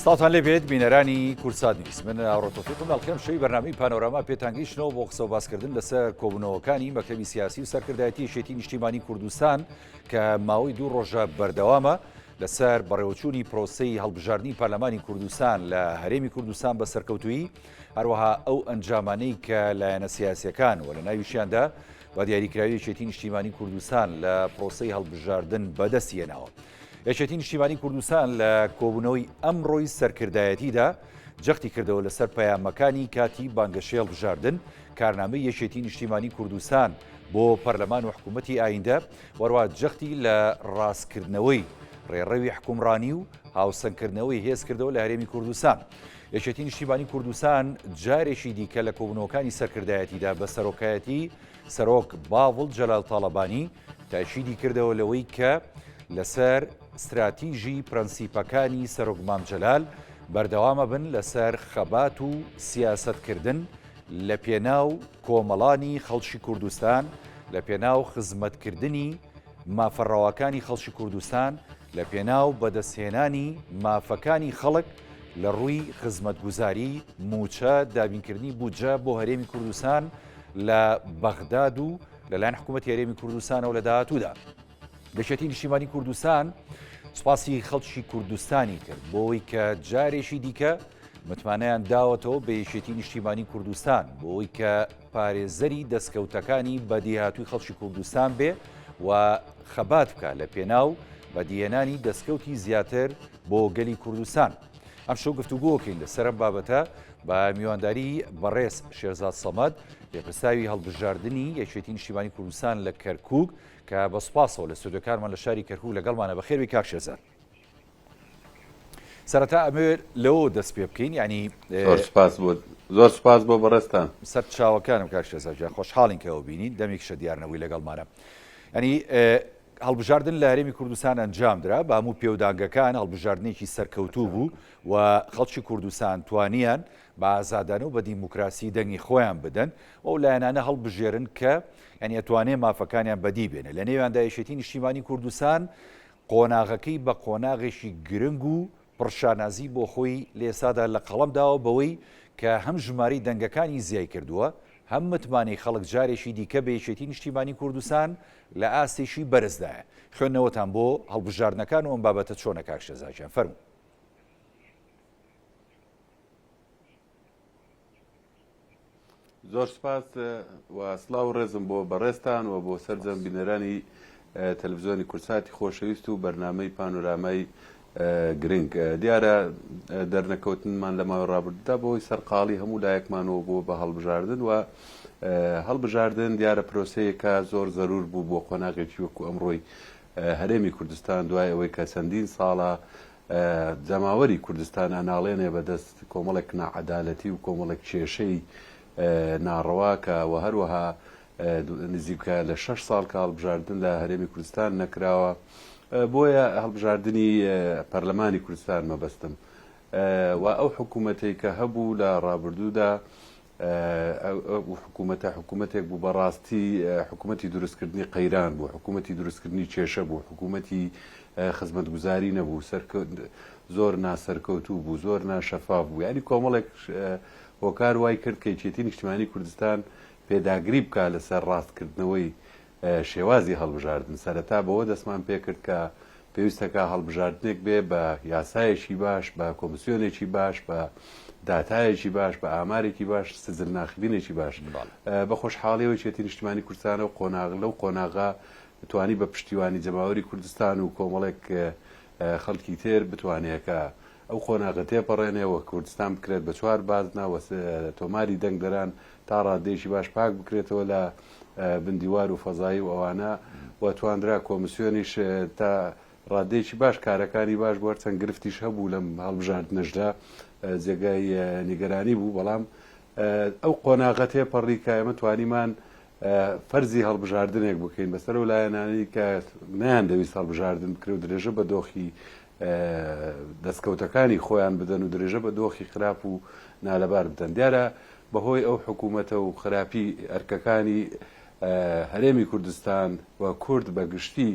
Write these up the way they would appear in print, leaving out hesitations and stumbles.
سڵاوتان لێ بێت بینەرانی کوردسات نیوز من ئاڕۆ تۆفیقم لە ئەڵقەی ئەمشەوی بەرنامەی پانۆراما پێتان گەیشتنەوە بۆ قسە و باسکردن لەسەر کۆبوونەوەکانی مەکتەبی سیاسی و سەرکردایەتی یەکێتی نیشتیمانی کوردستان کە ماوەی دوو ڕۆژە بەردەوامە لەسەر بەڕێوەچوونی پرۆسەی هەڵبژاردنی پەرلەمانی کوردستان لە هەرێمی کوردستان بە سەرکەوتوویی هەروەها ئەو ئەنجامانەی کە لایەنە سیاسیەکان و لە ناویشیاندا بە دیاریکراوی یەکێتی نیشتیمانی کوردستان لە پرۆسەی هەڵبژاردن بەدەستی هێناوە. یەکێتی نیشتیمانی کوردستان لە کۆبوونەوەی ئەمڕۆی سەرکردایەتیدا جەختی کردەوە لەسەر پەیامەکانی کاتی بانگەشەی هەڵبژاردن، کارنامەی یەکێتی نیشتیمانی کوردستان بۆ پەرلەمان و حکوومەتی ئایندە، وەروا جەختی لە ڕاستکردنەوەی ڕێڕەوی حکومڕانی و هاوسەنگکردنەوەی هێز کردەوە لە هەرێمی کوردستان. یەکێتی نیشتیمانی کوردستان جارێکی دیکە لە کۆبوونەوەکانی سەرکردایەتیدا بە سەرۆکایەتی سەرۆک باڤڵ جەلال تاڵەبانی تاکیدی کردەوە لەوەی کە لەسەر ستراتیژی پرەنسیپەکانی سەرۆک مام جەلال بەردەوامە بن لەسەر خەبات و سیاسەتکردن لە پێناو کۆمەڵانی خەڵکی کوردستان، لە پێناو خزمەتکردنی مافە ڕەواکانی خەڵکی کوردستان، لە پێناو بەدەستهێنانی مافەکانی خەڵک لە ڕووی خزمەتگوزاری، مووچە، دابینکردنی بودجە بۆ هەرێمی کوردستان لە بەغداد و لەلایەن حکوومەتی هەرێمی کوردستانەوە لە داهاتوودا. یەکێتی نیشتیمانی کوردستان سوپاسی خەڵکی کوردستانی کرد بۆی کە جارێکی دیکە متمانەیان داوەتەوە بە یەکێتی نیشتیمانی کوردستان بۆی کە پارێزەری دەستکەوتەکانی بەدیهاتووی خەڵکی کوردستان بێ و خەبات بکە لە پێناو بەدیهێنانی دەستکەوتی زیاتر بۆ گەلی کوردستان. ئەمشەو گفتوگۆکەین لەسەر ئەم بابەتە بە میوانداری بەڕێز شێرزاد سەمەد لێپرسراوی هەڵبژاردنی یەکێتی نیشتیمانی کوردستان لە کەرکوک کە بە سوپاسەوە لە ستۆدیۆکانمان لە شاری کەرکوک لەگەڵمانە. بەخێربێی کاک شێرزاد. سەرەتا ئەمەوێت لەوە دەست پێ بکەین ینی زۆر سپاس بۆ زۆر سپاس بۆ بەڕێزتان. سەر چاوەکانم کاک شێرزاد گیان خۆشحاڵین کە ئەو بینین دەمێکیشە دیار نەبووی لەگەڵمانە ینی هەڵبژاردن لە هەرێمی کوردستان ئەنجامدرا بە هەموو پێودانگەکان هەڵبژاردنێکی سەرکەوتوو بوو و خەڵکی کوردستان توانیان بە ئازادانە و بە دیموکراسی دەنگی خۆیان بدەن و ئەو لایەنانە هەڵبژێرن کە یانی ئەتوانێ مافەکانیان بەدی بێنێ لە نێویاندا یەکێتی نیشتیمانی کوردستان قۆناغەکەی بە قۆناغێکی گرنگ و پڕشانازی بۆ خۆی لە ئێستادا لە قەڵەم داوە بەوەی کە هەم ژمارەی دەنگەکانی زیای کردووە هەم متمانەی خەڵک جارێکی دیکە بە یەکێتی نیشتیمانی کوردستان لە ئاستێکی بەرزدایە. خوێندنەوەتان بۆ هەڵبژاردنەکان و ئەم بابەتە چۆنە کاک شێرزاد گیان فەرموو. زۆر سپاس و سڵاو و ڕێزم بۆ بەڕێزتان و بۆ سەرجەم بینەرانی تەلەفزیۆنی کوردساتی خۆشەویست و بەرنامەی پانۆرامای گرنگ. دیارە دەرنەکەوتنمان لە ماوەی ڕابردوودا بەهۆی سەرقاڵی هەموو لایەکمانەوە بووە بە هەڵبژاردن و هەڵبژاردن دیارە پرۆسەیەکە زۆر زەرور بوو بۆ قۆناغێکی وەکو ئەمڕۆی هەرێمی کوردستان دوای ئەوەی کە چەندین ساڵە جەماوەری کوردستان ئەناڵێنێ بەدەست کۆمەڵێک ناعەدالەتی و کۆمەڵێک کێشەی ناڕەوا کە و هەروەها نزیکە لە شەش ساڵ کە هەڵبژاردن لە هەرێمی کوردستان نەکراوە بۆیە هەڵبژاردنی پەرلەمانی کوردستان مەبەستم و ئەو حکوومەتەی کە هەبوو لە ڕابردوودا ئەو حکوومەتە حکوومەتێک بوو بەڕاستی حکوومەتی دروستکردنی قەیران بوو، حکوومەتی دروستکردنی کێشە بوو، حکوومەتی خزمەتگوزاری نەبوو، زۆر ناسەرکەوتوو بوو، زۆر ناشەفاف بوو. یانی کۆمەڵێک هۆکار وای کرد کە یەکێتی نیشتیمانی کوردستان پێداگری بکا لەسەر ڕاستکردنەوەی شێوازی هەڵبژاردن. سەرەتا بەوە دەستمان پێکرد کە پێویستەکا هەڵبژاردنێک بێ بە یاسایەکی باش، بە کۆمسیۆنێکی باش، بە داتایەکی باش، بە ئامارێکی باش، سجل ناخبینێکی باش. بە خۆشحاڵیەوە یەکێتی نیشتیمانی کوردستان ئەو قۆناغ لەو قۆناغە توانی بە پشتیوانی جەماوەری کوردستان و کۆمەڵێک خەڵکی تر بتوانێ کە ئەو قۆناغە تێپەڕێنێ و کوردستان بکرێت بە چوار بازنە و تۆماری دەنگدەران تا ڕاددەیەکی باش پاک بکرێتەوە لە بندیوار و فەزایی و ئەوانە و توانرا کۆمسیۆنیش تا ڕاددەیەکی باش کارەکانی باش بوو هەرچەند گرفتیش هەبوو لەم هەڵبژاردنەشدا جێگای نیگەرانی بوو بەڵام ئەو قۆناغە تێپەڕی کە ئێمە توانیمان فەرزی هەڵبژاردنێک بکەین بەسەر ئەو لایەنانەی کە نەیاندەویست هەڵبژاردن بکرێ و درێژە بە دۆخی دەستکەوتەکانی خۆیان بدەن و درێژە بە دۆخی خراپ و نالەبار بدەن. دیارە بەهۆی ئەو حکوومەتە و خراپی ئەرکەکانی هەرێمی کوردستان و کورد بە گشتی.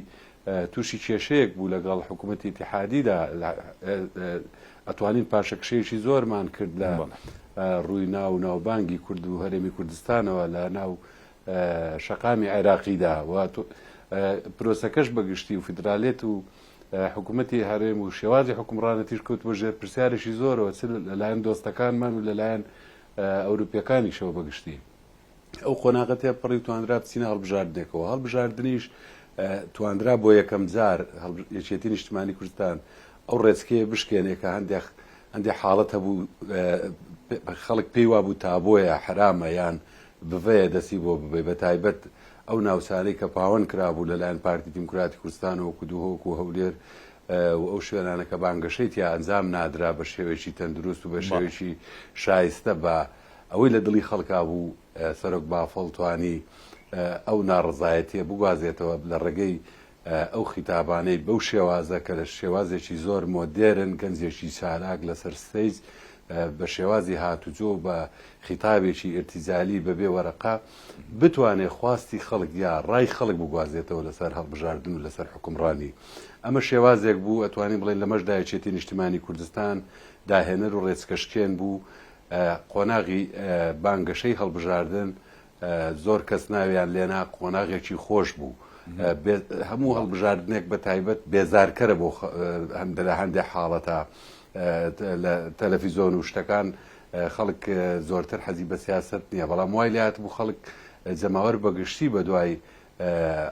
تووشی کێشەیەک بوو لەگەڵ حکوومەتی ئیتیحادیدا ئەتوانین پاشەکشەیەکی زۆرمان کرد لە ڕووی ناو ناوبانگی کورد و هەرێمی کوردستانەوە لە ناو شەقامی عێراقیدا و پرۆسەکەش بەگشتی و فیدرالێت و حکوومەتی هەرێم و شێوازی حکومڕانەتیش کەوت بۆ ژێر پرسیارێکی زۆرەوە چ لەلایەن دۆستەکانمان و لەلایەن ئەوروپیەکانیشەوە بەگشتی. ئەو قۆناغە تێپەڕی و توانرا بچینە هەڵبژاردنێکەوە، هەڵبژاردنیش توانرا بۆ یەکەم جار یەکێتی نیشتمانی کوردستان ئەو ڕێچکەیە بشکێنێ کە هەندێک هەندێک حاڵەت هەبوو خەڵک پێی وابوو تابۆیە حرامە یان بڤەیە دەستی بۆ ببێ بە تایبەت ئەو ناوچانەی کە پاوەن کرابوو لەلایەن پارتی دیموکراتی کوردستان وەکو دهۆک و هەولێر و ئەو شوێنانە کە بانگەشەی تیا ئەنجام نادرا بە شێوەیەکی تەندروست و بە شێوەیەکی شایستە بە ئەوەی لە دڵی خەڵکا بوو، سەرۆک بافڵ توانی ئەو ناڕەزایەتییە بگوازێتەوە لە ڕێگەی ئەو خیتابانەی بەو شێوازە کە لە شێوازێکی زۆر مۆدێرن گەنجێکی چالاک لەسەر stage بە شێوازی هاتوجۆ و بە خیتابێکی ئیرتیجالی بەبێ وەرەقە بتوانێ خواستی خەڵک یا ڕای خەڵک بگوازێتەوە لەسەر هەڵبژاردن و لەسەر حوکمڕانی. ئەمە شێوازێک بوو ئەتوانین بڵێین لەمەشدا یەکێتی نیشتیمانی کوردستان داهێنەر و ڕێچکەشکێن بوو. قۆناغی بانگەشەی هەڵبژاردن زۆر کەس ناویان لێنا قۆناغێکی خۆش بوو. هەموو هەڵبژاردنێک بە تایبەت بێزارکەرە بۆ لە هەندێک حاڵەتە لە تەلەفیزۆن و شتەکان خەڵک زۆرتر حەزی بە سیاست نییە بەڵام وای لات بوو خەڵک جەماوەر بەگشتی بە دوای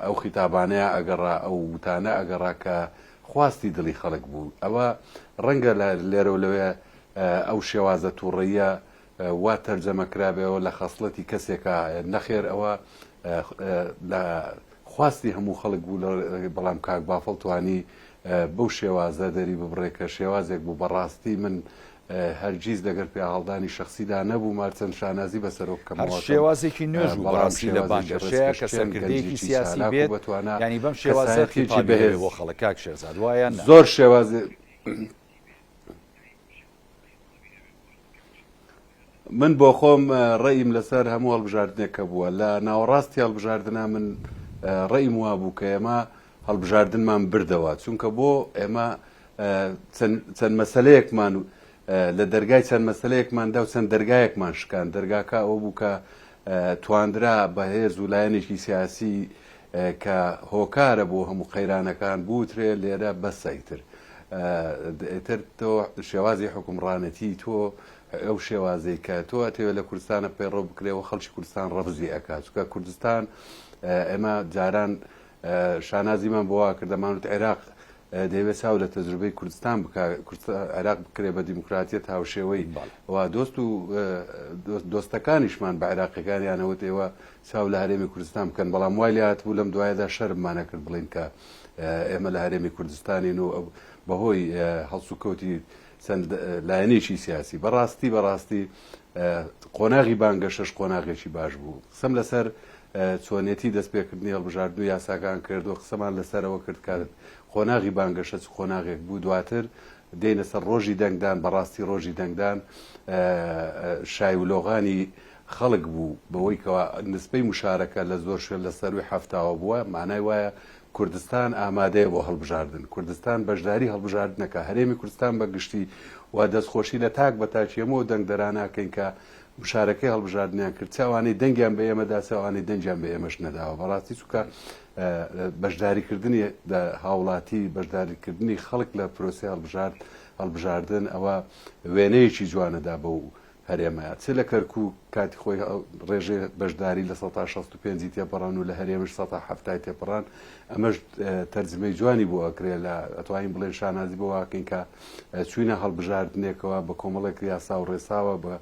ئەو خیتابانەیە ئەگەڕا ئەو وتانە ئەگەڕا کە خواستی دڵی خەڵک بوو ئەوە ڕەنگە لێرە و لەوێ ئەو شێوازە توڕەییە وا تەرجەمە کرابێ ئەوە لە خەسڵەتی کەسێکە نەخێر ئەوە لە خواستی هەموو خەڵک بوو بەڵام کاک بافڵ توانی بەو شێوازە دەری ببڕێ کە شێوازێک بوو بەڕاستی من هەرگیز لەگەر پیاهەڵدانی شخصیدا نەبوو مارچەند شانازی بە سەرۆک هەر شێوازێکی نوێژ و بەڕاستی لە بانگەشەیە کە سەرکردەیەکی سیاسی بێت ینی بەم شێوازە بەهێز بۆ خەڵک کاک شێرزاد وایە زۆر شێوازێ من بۆ خۆم ڕێیم لەسەر هەموو هەڵبژاردنێک کە بووە لە ناوەڕاستی هەڵبژاردنا من ڕێیم وابوو کە ئێمە هەڵبژاردنمان بردەوە چونکە بۆ ئێمە چەند مەسلەیەکمان لە دەرگای چەند مەسلەیەکماندا و چەند دەرگایەکمان شکان دەرگاکە ئەوە بوو کە تواندرا بەهێز و لایەنێکی سیاسی کە هۆکارە بۆ هەموو قەیرانەکان بوترێ لێرە بەسە ئیتر ئیتر تۆ شێوازی حوکمڕانەتی تۆ ئەو شێوازەی کە تۆ ئەتەوێت لە کوردستانە پەیڕەو بکرێ و خەڵکی کوردستان ڕەفزی ئەکات چونکە کوردستان ئێمە جاران شانازیمان بۆ وا کرد دەمانوت عێراق دەیەوێت چاو لە تەجروبەی کوردستان بکا عێراق بکرێ بە دیموکراتیەت هاوشێوەی و دۆست و دۆستەکانیشمان بە عێراقیەکانیانەوت ئێوە چاو لە هەرێمی کوردستان بکەن بەڵام وای لێهاتبوو لەم دوایەدا شەرممان نەکرد بڵێین کە ئێمە لە هەرێمی کوردستانین و بەهۆی هەڵسوکەوتی چەند لایەنێکی سیاسی بەڕاستی بەڕاستی قۆناغی بانگەشەش قۆناغێکی باش بوو قسەم لەسەر چۆنێتی دەستپێکردنی هەڵبژاردن و یاساکان کرد و قسەمان لەسەرەوە کرد کە قۆناغی بانگەشە چ قۆناغێک بوو دواتر دێینە سەر ڕۆژی دەنگدان بەڕاستی ڕۆژی دەنگدان شای و لۆغانی خەڵک بوو بەوەی کەوا نسبەی مشارەکە لە زۆر شوێن لە سەرووی حەفتاوە بووە، مانای وایە کوردستان ئامادەیە بۆ هەڵبژاردن، کوردستان بەشداری هەڵبژاردنەکە، هەرێمی کوردستان بە گشتی و دەستخۆشی لە تاک بە تاکی هەموو ئەو دەنگدەرانە ئەکەین کە مشارەکەی هەڵبژاردنیان کرد، چ ئەوانەی دەنگیان بە ئێمە دا، چ ئەوانەی دەنگیان بە ئێمەش نەداوە. بەڕاستی چونکە بەشداریکردنی هاوڵاتی، بەشداریکردنی خەڵک لە پرۆسەی هەڵبژارد هەڵبژاردن ئەوە وێنەیەکی جوانەدا بەو هەرێمە چ لە کەرکوک کاتی خۆی ڕێژەی بەشداری لە سەتا 65 ی تێپەڕان و لە هەرێمش سەتا حەفتای تێپەڕان ئەمەش تەرجمەی جوانی بۆ ئەکرێ لە ئەتوانین بڵێن شانازی بۆ واکەین کە چوینە هەڵبژاردنێکەوە بە کۆمەڵێک یاسا و ڕێساوە بە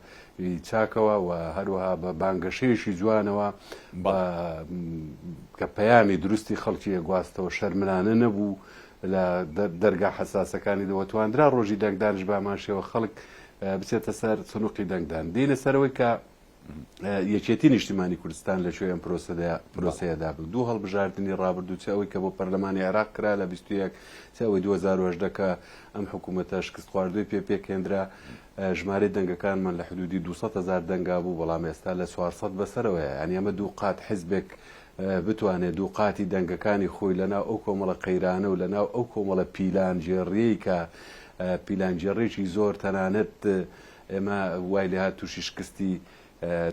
چاکەوە و هەروەها بە بانگەشەیەکی جوانەوە کە پەیامی دروستی خەڵکی گواستەوە شەرمنانە نەبوو لە دەرگا حەساسەکانی دەوە تواندرا ڕۆژی دەنگدانش بامان شێوە خەڵک بچێتە سەر سنوقی دەنگدان. دێینە سەر ئەوەی کە یەکێتی نیشتیمانی کوردستان لە کوێ ئەم پرۆسەیەدا بوو. دوو هەڵبژاردنی ڕابردوو چ ئەوەی کە بۆ پەرلەمانی عێراق کرا لە 21 چ ئەوەی 2018 کە ئەم حکوومەتە شکستخواردووی پێ پێکهێنرا ژمارەی دەنگەکانمان لە حدودی 200 هەزار دەنگا بوو بەڵام ئێستا لە 400 بەسەرەوەیە یانی ئەمە دوو قات حیزبێک. بتوانێت دووقاتی دەنگەکانی خۆی لەناو ئەو کۆمەڵە قەیرانە و لەناو ئەو کۆمەڵە پیلانگێڕیەی کە پیلانگێڕیی زۆر تەنانەت ئێمە وای لێهات تووشی شکستی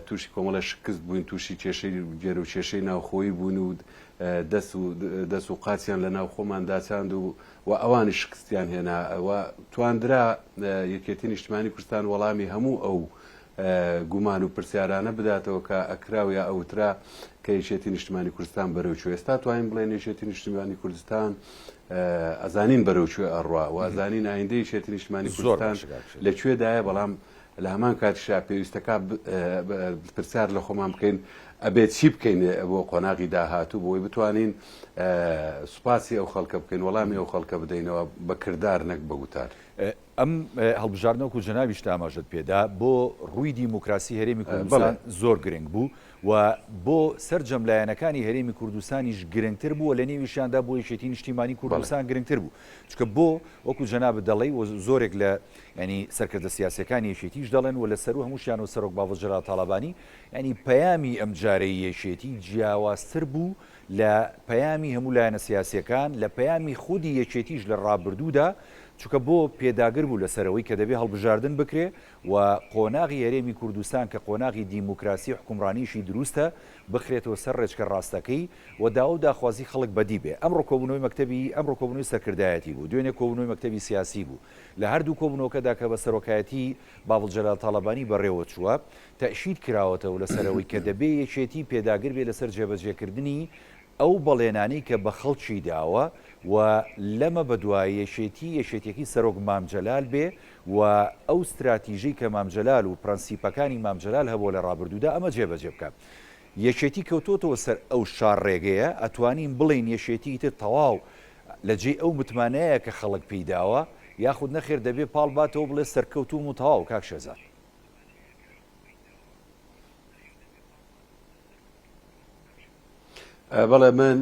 تووشی کۆمەڵە شکست بووین تووشی کێشەی گێرە و کێشەی ناوخۆیی بوون و دەست و دەست و قاچیان لە ناو خۆمان داچاند و و ئەوانی شکستیان هێنا و تواندرا یەکێتی نیشتمانی کوردستان وەڵامی هەموو ئەو گومان و پرسیارانە بداتەوە کە ئەکرا و یا ئەوترا کە یەکێتی نیشتمانی کوردستان بەرەو کوێ. ئێستا توانین بڵێن یەکێتی نیشتمانی کوردستان ئەزانین بەرەو کوێ ئەڕوا و ئەزانین ئایندەی یەکێتی نیشتمانی کوردستان لە کوێدایە، بەڵام لە هەمان کاتیشا پێویستەکە پرسیار لە خۆمان بکەین ئەبێت چی بکەین بۆ قۆناغی داهاتوو بۆی بتوانین سوپاسی ئەو خەڵکە بکەین، وەڵامی ئەو خەڵکە بدەینەوە بە کردار نەک بە گوتار. ئەم هەڵبژاردنە وەکو جەنابیشت ئاماژەت پێدا بۆ ڕووی دیموکراسی هەرێمی کوردستان زۆر گرنگ بوو و بۆ سەرجەم لایەنەکانی هەرێمی کوردستانیش گرنگتر بوو و لە نێویشیاندا بۆ یەکێتی نیشتیمانی کوردستان گرنگتر بوو چونکە بۆ وەکو جەنابت دەڵێی و زۆرێک لە یانی سەرکردە سیاسیەکانی یەکێتیش دەڵێن و لە سەروو هەمووشیانەوە سەرۆک باڤڵ جەلال تاڵەبانی یانی پەیامی ئەمجارەی یەکێتی جیاوازتر بوو لە پەیامی هەموو لایەنە سیاسیەکان، لە پەیامی خودی یەکێتیش لە ڕابردوودا، چونکە بۆ پێداگر بوو لەسەر ئەوەی کە دەبێ هەڵبژاردن بکرێ و قۆناغی هەرێمی کوردستان کە قۆناغی دیموکراسی و حوکمڕانیی دروستە بخرێتەوە سەر ڕێچکە ڕاستەکەی و داوا و داخوازی خەڵک بەدی بێ. ئەمڕۆ کۆبوونەوەی مەکتەبی ئەمڕۆ کۆبوونەوەی سەرکردایەتی بوو، دوێنێ کۆبوونەوەی مەکتەبی سیاسی بوو. لە هەردوو کۆبوونەوەکەدا کە بە سەرۆکایەتی باڤڵ جەلال تاڵەبانی بەڕێوە چووە، تەئکید کراوەتەوە لەسەر ئەوەی کە دەبێ یەکێتی پێداگر بێ لەسەر جێبەجێکردنی ئەو بەڵێنانەی کە بە خەڵکی داوە و لەمە بەدوا یەکێتی یەکێتیەکەی سەرۆک مام جەلال بێ و ئەو ستراتیژەی کە مام جەلال و پرەنسیپەکانی مام جەلال هەبووە لە ڕابردوودا ئەمە جێبەجێ بکا. یەکێتی کەوتۆتەوە سەر ئەو شاڕێگەیە، ئەتوانین بڵێین یەکێتی ئیتر تەواو لە جێی ئەو متمانەیە کە خەڵک پێی داوە یاخود نەخێر دەبێ پاڵ باتەوە بڵێ سەرکەوتووم و تەواو کاک شێرزاد؟ بەڵێ من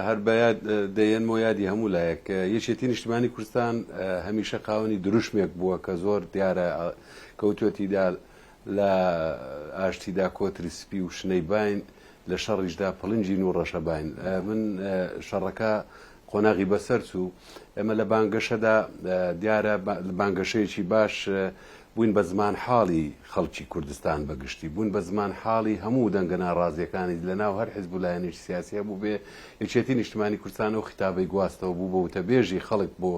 هەر بە یاد دەیەنمەوە یادی هەموو لایەک یەکێتی نیشتمانی کوردستان هەمیشە خاوەنی دروشمێک بووە کە زۆر دیارە کەوتوەتیدا لە ئاشتیدا کۆتری سپی و شنەی باین لە شەڕیشدا پڵنگین و ڕەشەباین من شەڕەکە قۆناغی بەسەر چوو ئێمە لە بانگەشەدا دیارە بانگەشەیەکی باش بووین بە زمانحاڵی خەڵکی کوردستان بە گشتی، بوون بە زمانحاڵی هەموو دەنگە ناڕازییەکانی لە ناو هەر حیزب و لایەنێکی سیاسی هەبووبێ، یەکێتی نیشتمانی کوردستان ئەو خیتابەی گواستەوە، بوو بە وتەبێژی خەڵک بۆ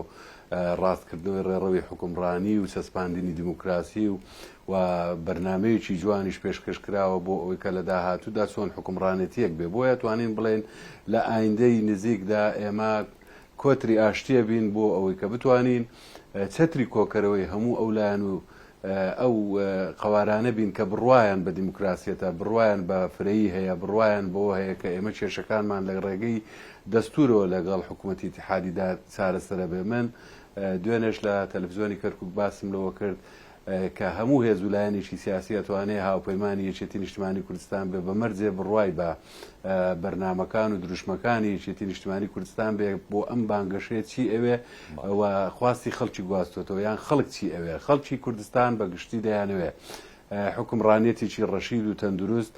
ڕاستکردنەوەی ڕێڕەوی حوکمڕانی و چەسپاندنی دیموکراسی و و بەرنامەیەکی جوانیش پێشکەش کراوە بۆ ئەوەی کە لە داهاتوودا چۆن حوکمڕانێتییەک بێ. بۆیە توانین بڵێین لە ئایندەی نزیکدا ئێمە کۆتری ئاشتیە بین بۆ ئەوەی کە بتوانین چەتری کۆکەرەوەی هەموو ئەو لایەن و ئەو قەوارانە بین کە بڕوایان بە دیموکراسیەتە، بڕوایان بە فرەیی هەیە، بڕوایان بەوە هەیە کە ئێمە کێشەکانمان لە ڕێگەی دەستوورەوە لەگەڵ حکوومەتی ئیتیحادیدا چارەسەرە بێ. من دوێنێش لە تەلەفزیۆنی کەرکووک باسم لەوە کرد کە هەموو هێز و لایەنێکی سیاسی ئەتوانێ هاوپەیمانی یەکێتی نیشتمانی کوردستان بێ بە مەرجێ بڕوای بە بەرنامەکان و دروشمەکانی یەکێتی نیشتمانی کوردستان بێ بۆ ئەم بانگەشەیە چی ئەوێ و خواستی خەڵکی گواستۆتەوە یان خەڵک چی ئەوێ خەڵکی کوردستان بە گشتی دەیانەوێ حوکمڕانیەتێکی ڕەشید و تەندروست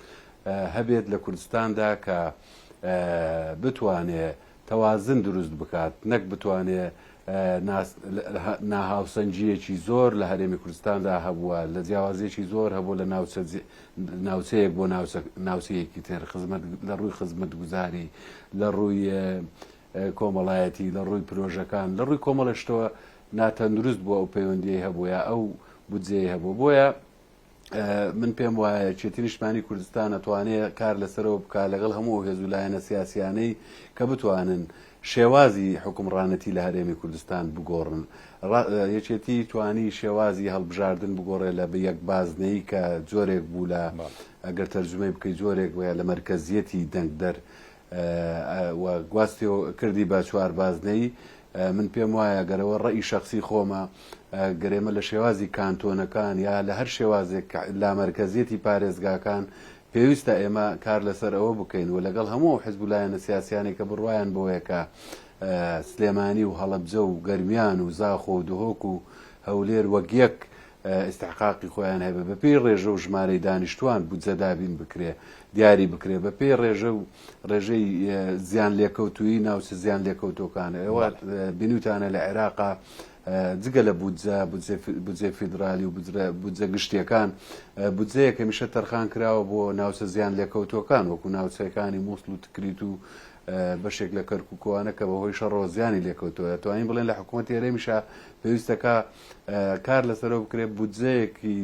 هەبێت لە کوردستاندا کە بتوانێ تەوازن دروست بکات نەک بتوانێ ناهاوسەنگییەکی زۆر لە هەرێمی کوردستاندا هەبووە، لە جیاوازییەکی زۆر هەبووە لە ناوچە ناوچەیەک بۆ ناوچەیەکی تر، خزمەت لە ڕووی خزمەتگوزاری، لە ڕووی کۆمەڵایەتی، لە ڕووی پرۆژەکان، لە ڕووی کۆمەڵە شتەوە ناتەندروست بووە ئەو پەیوەندیەی هەبوو یا ئەو بودجەیەی هەبوو. بۆیە من پێم وایە یەکێتی نیشتمانی کوردستان ئەتوانێ کار لەسەرەوە بکا لەگەڵ هەموو ئەو هێز و لایەنە سیاسیانەی کە بتوانن شێوازی حوکمڕانەتی لە هەرێمی کوردستان بگۆڕن. یەکێتی توانی شێوازی هەڵبژاردن بگۆڕێ لە یەک بازنەیی کە جۆرێک بوو لە ئەگەر تەرجومەی بکەی جۆرێک وە لە مەرکەزیەتی دەنگدەر و گواستیەوە کردی بە چواربازنەیی من پێم وایە گەر ئەوە ڕەئی شەخسی خۆمە گەر ئێمە لە شێوازی کانتۆنەکان یا لە هەر شێوازێک لامەرکەزیەتی پارێزگاکان پێویستە ئێمە کار لەسەر ئەوە بکەین و لەگەڵ هەموو ئەو حزب و لایەنە سیاسیانەی کە بڕوایان بەوەیە کە سلێمانی و هەڵەبجە و گەرمیان و زاخۆ و دهۆک و هەولێر وەک یەک ئیستحقاقی خۆیان هەبێ، بەپێی ڕێژە و ژمارەی دانیشتووان بودجە دابین بکرێ، دیاری بکرێ، بەپێی ڕێژە و ڕێژەی زیان لێکەوتوویی ناوچە زیان لێکەوتووەکان. ئێوە بینیوتانە لە عێراقا جگە لە بودجە، بودجەی فیدرالی و بودجە گشتییەکان، بودجەیەک هەمیشە تەرخان کراوە بۆ ناوچە زیان لێکەوتووەکان وەکو ناوچەکانی موسڵ و تکریت و بەشێک لە کەرکوک و ئەوانە کە بەهۆی شەڕەوە زیانی لێکەوتووە. دەتوانین بڵێین لە حکوومەتی هەرێمیشا پێویستەکە کار لەسەرەوە بکرێت بودجەیەکی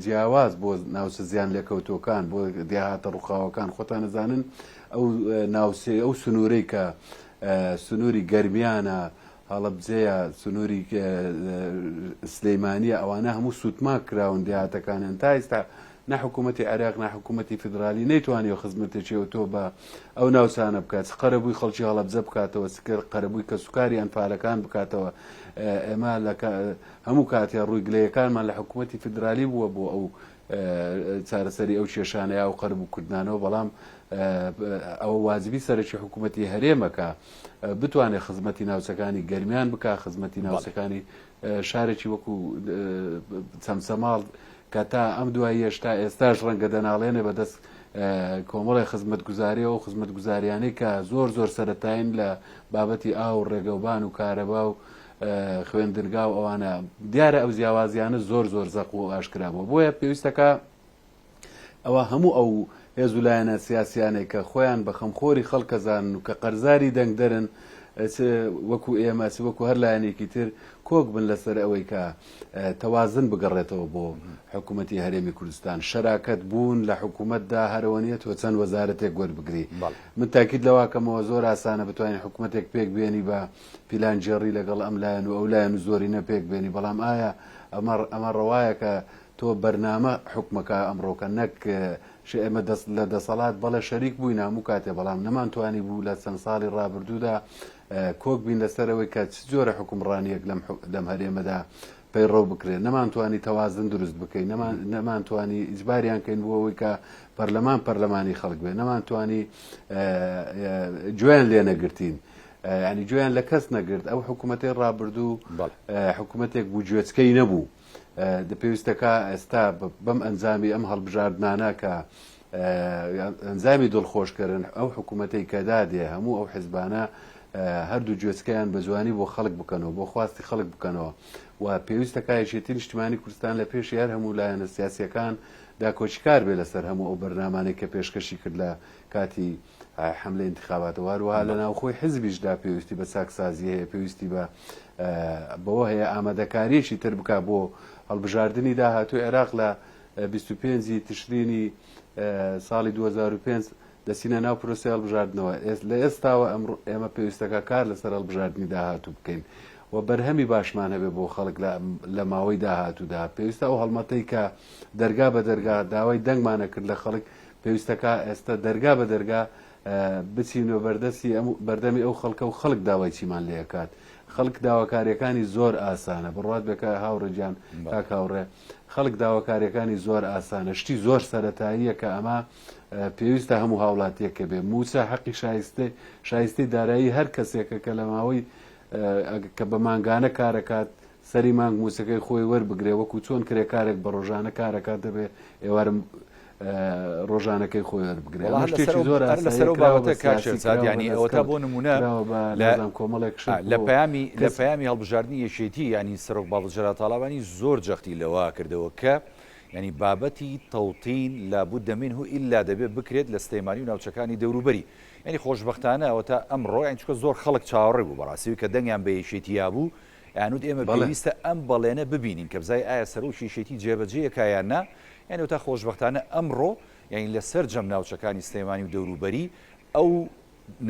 جیاواز بۆ ناوچە زیان لێکەوتووەکان بۆ دێهاتە ڕووخاوەکان خۆتان ئەزانن ئەو ناوچەی ئەو سنوورەی کە سنووری گەرمیانە هەڵەبجەیە سنووری سلەیمانیە ئەوانە هەموو سووتماک کراون دێهاتەکانیان تا ئێستا نە حکوومەتی عێراق نە حکوومەتی فیدرالی نەیتوانیوە خزمەتێکی ئەوتۆ بە ئەو ناوچانە بکات، چ قەرەبووی خەڵکی هەڵەبجە بکاتەوە، چ قەرەبووی کەسوکاری ئەنفالەکان بکاتەوە. ئێمە لە هەموو کاتێ ڕووی گلەیەکانمان لە حکوومەتی فیدرالی بووە بۆ ئەو چارەسەری ئەو کێشانە یا ئەو قەرەبووکردنانەوە، بەڵام ئەوە واجبی سەرەکی حکوومەتی هەرێمە کە بتوانێت خزمەتی ناوچەکانی گەرمیان بکا، خزمەتی ناوچەکانی شارێکی وەکو چەمچەماڵ کە تا ئەم دواییەش تا ئێستاش ڕەنگە دەناڵێنێ بەدەست کۆمەڵی خزمەتگوزاری و خزمەتگوزاریانەی کە زۆر زۆر سەرەتاین لە بابەتی ئاو و ڕێگەوبان و کارەبا و خوێندنگا و ئەوانە دیارە ئەو جیاوازیانە زۆر زۆر زەق و ئاشکرا بووە بۆیە پێویستەکە ئەوە هەموو ئەو هێز و لایەنە سیاسیانەی کە خۆیان بە خەمخۆری خەڵک ئەزانن و کە قەرزاری دەنگدەرن چ وەکو ئێمە چ وەکو هەر لایەنێکی تر کۆک بن لەسەر ئەوەی کە تەوازن بگەڕێتەوە بۆ حکوومەتی هەرێمی کوردستان شەراکەت بوون لە حکوومەتدا هەرەوە نیە تۆ چەند وەزارەتێک وەربگری من تاکید لەواکەمەوە زۆر ئاسانە بتوانین حکوومەتێک پێک بێنی بە پیلانگێڕی لەگەڵ ئەم لایەن و ئەو لایەن و زۆرینە پێک بێنی بەڵام ئایا ئەمە ئەمە ڕەوایە کە تۆ بەرنامە حوکمەکە ئەمڕۆکە نەک شێ ئێمە دەست لە دەسەڵات بەڵێ شەریک بووین هەموو کاتێ بەڵام نەمانتوانی بوو لە چەند ساڵی ڕابردوودا کۆک بین لەسەر ئەوەی کە چ جۆرە حوکمڕانییەک لەم لەم هەرێمەدا پەیڕەو بکرێت نەمانتوانی تەوازن دروست بکەین نەمان نەمانتوانی ئیجباریان کەین بۆ ئەوەی کە پەرلەمان پەرلەمانی خەڵک بێ نەمانتوانی گوێیان لێ نەگرتین ینی گوێیان لە کەس نەگرت ئەو حکوومەتەی ڕابردوو حکوومەتێک بوو گوێچکەی نەبوو پێویستەکە ئێستا بەم ئەنجامی ئەم هەڵبژاردنانە کە ئەنجامی دڵخۆشکەرن ئەو حکوومەتەی کە دادێ هەموو ئەو حزبانە هەردوو گوێچکەیان بە جوانی بۆ خەڵک بکەنەوە بۆ خواستی خەڵک بکەنەوە و پێویستە کا یەکێتی نیشتمانی کوردستان لە پێشی هەر هەموو لایەنە سیاسیەکان داکۆکیکار بێ لەسەر هەموو ئەو بەرنامانەی کە پێشکەشی کرد لە کاتی حەملەی ئینتخاباتەوە، هەروەها لە ناوخۆی حزبیشدا پێویستی بە چاکسازی هەیە، پێویستی بە بەوە هەیە ئامادەکارییەکی تر بکات بۆ هەڵبژاردنی داهاتووی عێراق لە 25 ی تشرینی ساڵی 2005 دەچینە ناو پرۆسەی هەڵبژاردنەوە، لە ئێستاوە ئێمە پێویستەکە کار لەسەر هەڵبژاردنی داهاتوو بکەین و بەرهەمی باشمان هەبێ بۆ خەڵک لە ماوەی داهاتوودا، پێویستە ئەو هەڵمەتەی کە دەرگا بە دەرگا داوای دەنگمانە کرد لە خەڵک پێویستەکا ئێستا دەرگا بە دەرگا بچینە بەردەستی ئەم بەردەمی ئەو خەڵکە و خەڵک داوای چیمان لێ ئەکات. خەڵک داواکاریەکانی زۆر ئاسانە بڕوات بێ کە هاوڕێ گیان کاک هاوڕێ خەڵک داواکاریەکانی زۆر ئاسانە شتی زۆر سەرەتاییە کە ئەمە پێویستە هەموو هاوڵاتیەک کە بێ مووچە حەقی شایستەی شایستەی دارایی هەر کەسێکە کە لە ماوەی کە بە مانگانە کارەکات سەری مانگ مووچەکەی خۆی وەربگرێ وەکو چۆن کرێکارێک بە ڕۆژانە کارەکات دەبێ ئێوارە ڕۆژانەکەی خۆی وەربگرێ وەڵا ئەمە هەر لەسەر شتێکی ئەو زۆر هەر لەسەر ئاساییە ئەو کراوە بە بابەتە کاک سیاسی شێرزاد کراوە بە یانی ئەوەتا دەستکەوت بۆ نموونە کراوە بە لە نازانم کۆمەڵێک شت لە بۆ پەیامی لە کەس پەیامی هەڵبژاردنی یەکێتی یانی سەرۆک بافڵ جەلال تاڵەبانی زۆر جەختی لەوە کردەوە کە یانی بابەتی تەوتین لابد منه ئیلا دەبێ بکرێت لە سلێمانی و ناوچەکانی دەوروبەری یانی خۆشبەختانە ئەوەتا ئەمڕۆ یانی چونکە زۆر خەڵک چاوەڕێ بوو بەڕاستی کە دەنگیان بە یەکێتی یابوو ئەیانوت ئێمە بەڵێ. پێویستە ئەم بەڵێنە ببینین کە بزای ئایا سەرۆکی یەکێتی جێبەجێ ئەکا یان نا، یانی ئەوتا خۆشبەختانە ئەمڕۆ یانی لە سەرجەم ناوچەکانی سلێمانی و دەوروبەری ئەو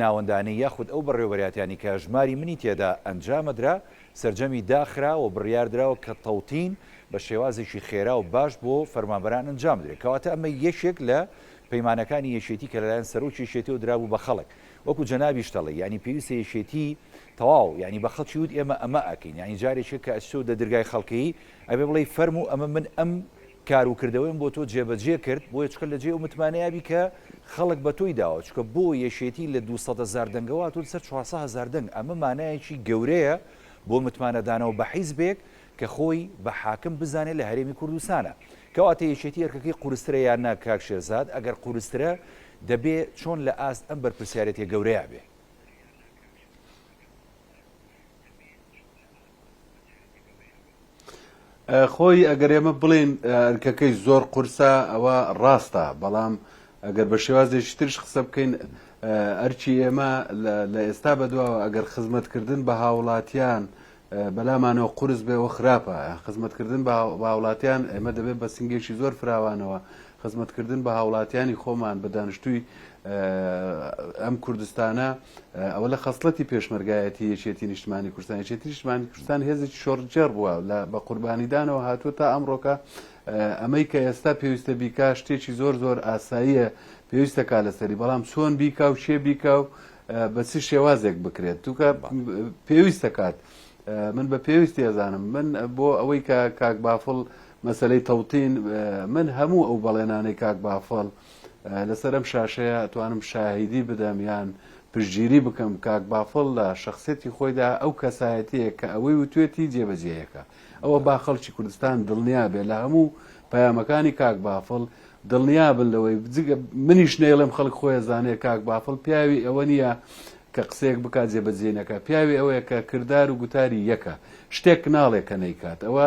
ناوەندانەی یاخود ئەو بەڕێوەبەرایەتیانەی کە هەژماری منی تێدا ئەنجامەدرا سەرجەمی داخرا و بڕیاردراوە کە تەوتین بە شێوازێکی خێرا و باش بۆ فەرمانبەران ئەنجام بدرێت کەواتە ئەمە یەکێک لە پەیمانەکانی یەکێتی کە لەلایەن سەرۆکی یەکێتیەوە درابوو بە خەڵک وەکو جەنابیشت ئەڵێی یانی پێویستە یەکێتی تەواو یانی بە خەڵکی وت ئێمە ئەمە ئەکەین یانی جارێکێ کە ئەچیتەوە دە درگای خەڵکی ئەبێ بڵێی فەرموو ئەمە من ئەم کار و کردەوەیم بۆ تۆ جێبەجێ کرد بۆیە چونکە لە جێی ئەو متمانەیە بی کە خەڵک بە تۆی داوە چونکە بۆ یەکێتی لە 200 هەزار دەنگەوە هاتووە سەر 400 هەزار دەنگ ئەمە مانایەکی گەورەیە بۆ متمانەدانەوە بە حیزبێک. کە خۆی بە حاکم بزانێت لە هەرێمی کوردستانە. کەواتە یەکێتی ئەرکەکەی قورسترە یان نا کاک شێرزاد؟ ئەگەر قورسترە دەبێ چۆن لە ئاست ئەم بەرپرسیارێتیە گەورەیا بێ؟ خۆی ئەگەر ئێمە بڵێین ئەرکەکەی زۆر قورسە ئەوە ڕاستە، بەڵام ئەگەر بە شێوازێکی تریش قسە بکەین ئەرکی ئێمە لە ئێستا بەدواوە ئەگەر خزمەتکردن بە هاوڵاتیان بەلامانەوە قورس بێ ئەوە خراپە. خزمەتکردن بە هاوڵاتیان ئێمە دەبێت بە سنگێکی زۆر فراوانەوە خزمەتکردن بە هاوڵاتیانی خۆمان بە دانیشتووی ئەم کوردستانە ئەوە لە خەسڵەتی پێشمەرگایەتی یەکێتی نیشتمانی کوردستان یەکێتی نیشتمانی کوردستان هێزێکی شۆڕگێڕ بووە لە بە قوربانیدانەوە هاتووە تا ئەمڕۆکە ئەمەی کە ئێستا پێویستە بیکا شتێکی زۆر زۆر ئاساییە پێویستە کا لەسەری بەڵام چۆن بیکا و کێ بیکا و بە چ شێوازێک بکرێت توکە پێویستە کات من بە پێویستی ئەزانم من بۆ ئەوەی کە کاک بافڵ مەسەلەی تەوتین من هەموو ئەو بەڵێنانەی کاک بافڵ لەسەر ئەم شاشەیە ئەتوانم شاهیدی بدەم یان پشتگیری بکەم کاک بافڵ لە شخصێتی خۆیدا ئەو کەسایەتیە کە ئەوەی وتوێتی جێبەجێیەکە ئەوە با خەڵکی کوردستان دڵنیا بێ لە هەموو پەیامەکانی کاک بافڵ دڵنیا بن لەوەی جگە منیش نەیڵێم خەڵک خۆی ئەزانێ کاک بافڵ پیاوی ئەوە نییە کە قسەیەک بکات جێبەجێی نەکات پیاوی ئەوەیە کە کردار و گوتاری یەکە شتێک ناڵێ کە نەیکات ئەوە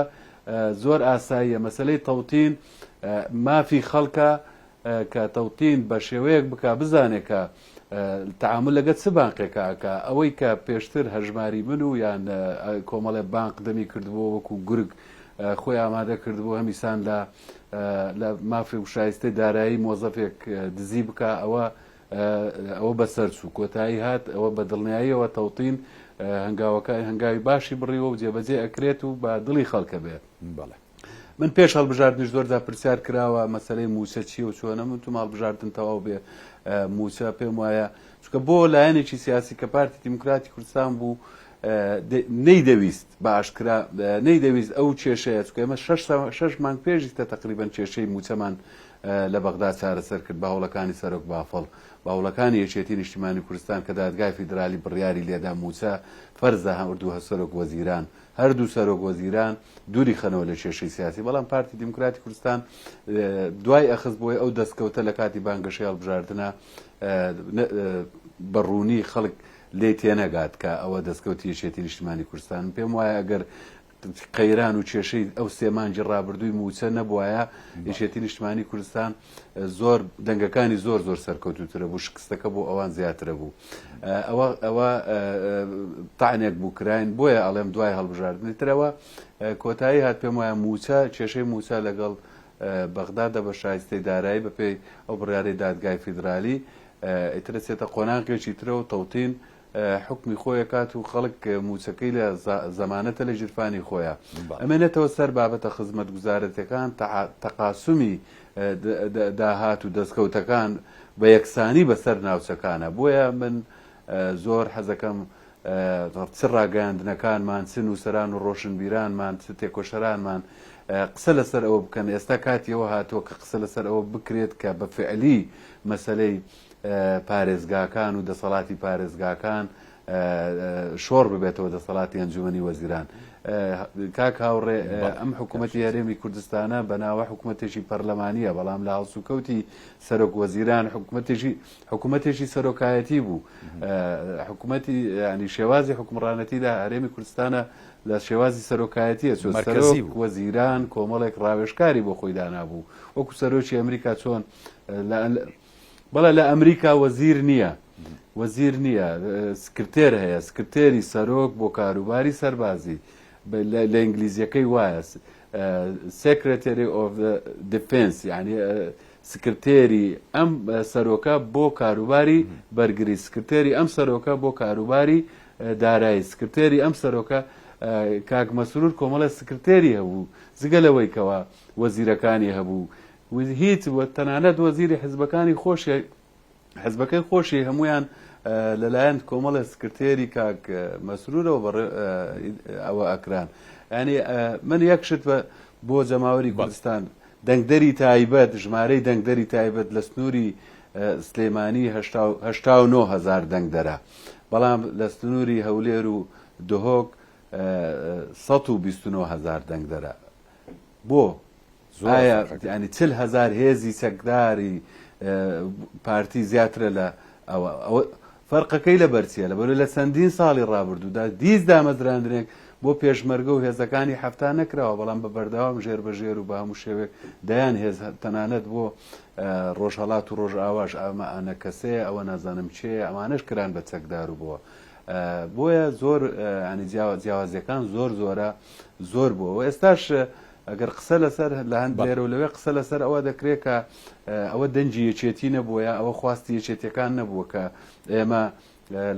زۆر ئاساییە مەسەلەی تەوتین مافی خەڵکە کە تەوتین بە شێوەیەک بکا بزانێ کە تەعامول لەگە چ بانقێکا ئەکا ئەوەی کە پێشتر هەژماری من و یان کۆمەڵێ بانق دەمی کردبووە وەکو گورگ خۆی ئامادە کردبوو هەمیسان لە لە مافی و شایستەی دارایی مۆزەفێک دزی بکا ئەوە ئەوە بەسەر چوو کۆتایی هات ئەوە بە دڵنیاییەوە تەوتین هەنگاوەکە هەنگاوی باشی بڕیوە و جێبەجێ ئەکرێت و بە دڵی خەڵکە بێ. بەڵێ. من پێش هەڵبژاردنیش زۆر جار پرسیار کراوە مەسەلەی مووچە چییە و چۆنە من وتم هەڵبژاردن تەواو بێ مووچە پێم وایە چونکە بۆ لایەنێکی سیاسی کە پارتی دیموکراتی کوردستان بوو نەیدەویست بە ئاشکرا نەیدەویست ئەو کێشەیە چونکە ئێمە شەش مانگ پێش ئیستا تەقریبەن کێشەی مووچەمان لە بەغدا چارەسەر کرد بە هەوڵەکانی سەرۆک بافڵ بە هەوڵەکانی یەکێتی نیشتیمانی کوردستان کە دادگای فیدرالی بڕیاری لێدا مووچە فەرزە هەردوو سەرۆک وەزیران هەردوو سەرۆک وەزیران دووری خەنەوە لە کێشەی سیاسی بەڵام پارتی دیموکراتی کوردستان دوای ئەخست بۆی ئەو دەستکەوتە لە کاتی بانگەشەی هەڵبژاردنە بە ڕوونی خەڵک لێی تێنەگات کە ئەوە دەستکەوتی یەکێتی نیشتیمانی کوردستان پێم وایە ئەگەر قەیران و کێشەی ئەو سێ مانگی ڕابردووی مووچە نەبوایە یەکێتی نیشتمانی کوردستان زۆر دەنگەکانی زۆر زۆر سەرکەوتوترە بوو شکستەکە بۆ ئەوان زیاترە بوو ئەوە ئەوە تاعنێک بوو کراین بۆیە ئەڵێم دوای هەڵبژاردنی ترەوە کۆتایی هات پێم وایە مووچە کێشەی مووچە لەگەڵ بەغدادە بە شایستەی دارایی بەپێی ئەو بڕیارەی دادگای فیدرالی ئیتر ئەچێتە قۆناغێکی ترەوە تەوتین حوکمی خۆی ئەکات و خەڵک مووچەکەی لە زەمانەتە لە ژیرفانی خۆیە ئەمێنێتەوە سەر بابەتە خزمەتگوزارەتەکان تەقاسومی داهات و دەستکەوتەکان بە یەکسانی بەسەر ناوچەکانە بۆیە من زۆر حەزەکەم چ ڕاگەیاندنەکانمان چ نووسەران و ڕۆشنبیرانمان چ تێکۆشەرانمان قسە لەسەر ئەوە بکەن ئێستا کاتی ئەوە هاتووە کە قسە لەسەر ئەوە بکرێت کە بە فعلی مەسەلەی پارێزگاکان و دەسەڵاتی پارێزگاکان شۆڕ ببێتەوە دەسەڵاتی ئەنجومەنی وەزیران. کاک هاوڕێ ئەم حکوومەتی هەرێمی کوردستانە بە ناوە حکوومەتێکی پەرلەمانییە بەڵام لە هەڵسوکەوتی سەرۆک وەزیران حکوومەتێکی حکوومەتێکی سەرۆکایەتی بوو حکوومەتی ینی شێوازی حکومڕانەتی لە هەرێمی کوردستانە لە شێوازی سەرۆکایەتیە چۆن سەرۆک وەزیران کۆمەڵێک ڕاوێژکاری بۆ خۆی دانابوو وەکو سەرۆکی ئەمریکا چۆن بەڵێ لە ئەمریکا وەزیر نییە وەزیر نییە سکرتێر هەیە سکرتێری سەرۆک بۆ کاروباری سەربازی لە ئینگلیزیەکەی وایە Secretary of Defense یعنی سکرتێری ئەم سەرۆکە بۆ کاروباری بەرگری سکرتێری ئەم سەرۆکە بۆ کاروباری دارایی سکرتێری ئەم سەرۆکە کاک مەسرور کۆمەڵە سکرتێری هەبوو جگە لەوەی کەوا وەزیرەکانی هەبوو هیچ و تەنانەت وەزیری حزبەکانی خۆشی حزبەکەی خۆشی هەمویان لەلایەن کۆمەڵی سکرتێری کاک مەسرورەوە بەڕێ ئەوە ئەکران ینی من یەک شت بە بۆ جەماوەری کوردستان دەنگدەری تایبەت ژمارەی دەنگدەری تایبەت لە سنووری سلێمانی 89 هزار دەنگدەرە بەڵام لە سنووری هەولێر و دهۆک. 129 هەزار دەنگدەرە بۆ ئایا ینی 40 هەزار هێزی چەکداری پارتی زیاترە لە ئەوە؟ ئەوە فەرقەکەی لە بەرچیە؟ لە بەرەوەی لە چەندین ساڵی ڕابردوودا دیس دامەزراندنێک بۆ پێشمەرگە و هێزەکانی 70 نەکراوە، بەڵام بە بەردەوام ژێر بە ژێر و بە هەموو شێوەیەک دەیان هێز تەنانەت بۆ ڕۆژهەڵات و ڕۆژئاواش ئەمە ئەنەکەسەیە، ئەوە نازانم چێیە، ئەمانەش کران بە چەکدار و بۆ بۆیە زۆر ینی جیاوازیەکان زۆر زۆرە زۆر بووە و ئێستاش ئەگەر قسە لەسەر لە هەند لێرە و لەوێ قسە لەسەر ئەوە دەکرێت کە ئەوە دەنگی یەکێتی نەبووە یا ئەوە خواستی یەکێتیەکان نەبووە کە ئێمە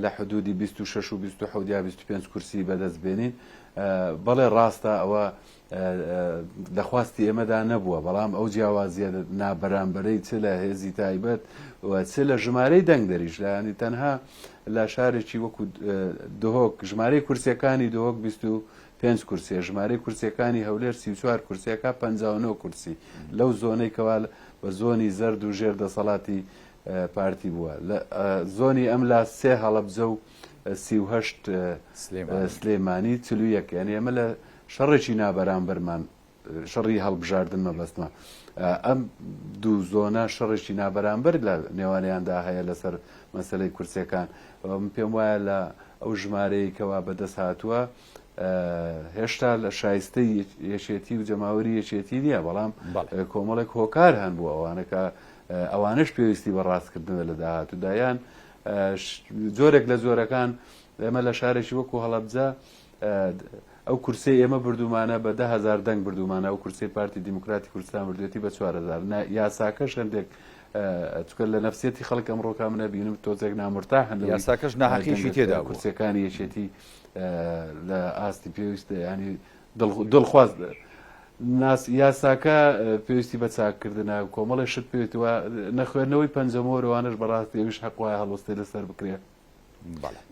لە حدودی 26 و 27 یا 25 کورسی بەدەست بێنین. بەڵێ ڕاستە ئەوە لە خواستی ئێمەدا نەبووە، بەڵام ئەو جیاوازیە نابەرامبەرەی چ لە هێزی تایبەت و چ لە ژمارەی دەنگدەریش لە ینی تەنها لە شارێکی وەکو دهۆک ژمارەی کورسیەکانی دهۆک 25 کورسیە، ژمارەی کورسیەکانی هەولێر 34 کورسیەکە 59 کورسی لەو زۆنەی کەوا بە زۆنی زەرد و ژێر دەسەڵاتی پارتی بووە. لە زۆنی ئەملا سێ هەڵەبجە و 38 سلێمانی 41. یعنی ئێمە لە شەڕێکی نابەرامبەرمان، شەڕی هەڵبژاردن مەبەستمە، ئەم دوو زۆنە شەڕێکی نابەرامبەر لە نێوانیاندا هەیە لەسەر مەسەلەی کورسیەکان. من پێم وایە لە ئەو ژمارەیە کەوا بەدەست هاتووە هێشتا لە شایستەی یەکێتی و جەماوەری یەکێتی نییە، بەڵام کۆمەڵێک هۆکار هەن بۆ ئەوانە کە ئەوانش پێویستی بە ڕاستکردنە لە داهاتوودا. یان جۆرێک لە جۆرەکان ئێمە لە شارێکی وەکو هەڵەبجە ئەو کورسەی ئێمە بردوومانە بە 10,000 دەنگ بردوومانە، ئەو کورسەی پارتی دیموکراتی کوردستان بردوێتی بە 4,000. یاساکەش هەندێک چونکە لە نەفسیەتی خەڵک ئەمڕۆکە منە بینم تۆزێک نامرتاحن لەوەی یاساکەش ناحەقیشی تێدا بوو. کورسیەکانی یەکێتی لە ئاستی پێویست ینی دڵخواز ناس یاساکە پێویستی بە چاککردنە، کۆمەڵی شت پێویستوە، نەخوێندنەوەی پەنجەمۆرەوانش بەڕاستی ئەویش حەق وایە هەڵوەستەی لەسەر بکرێت.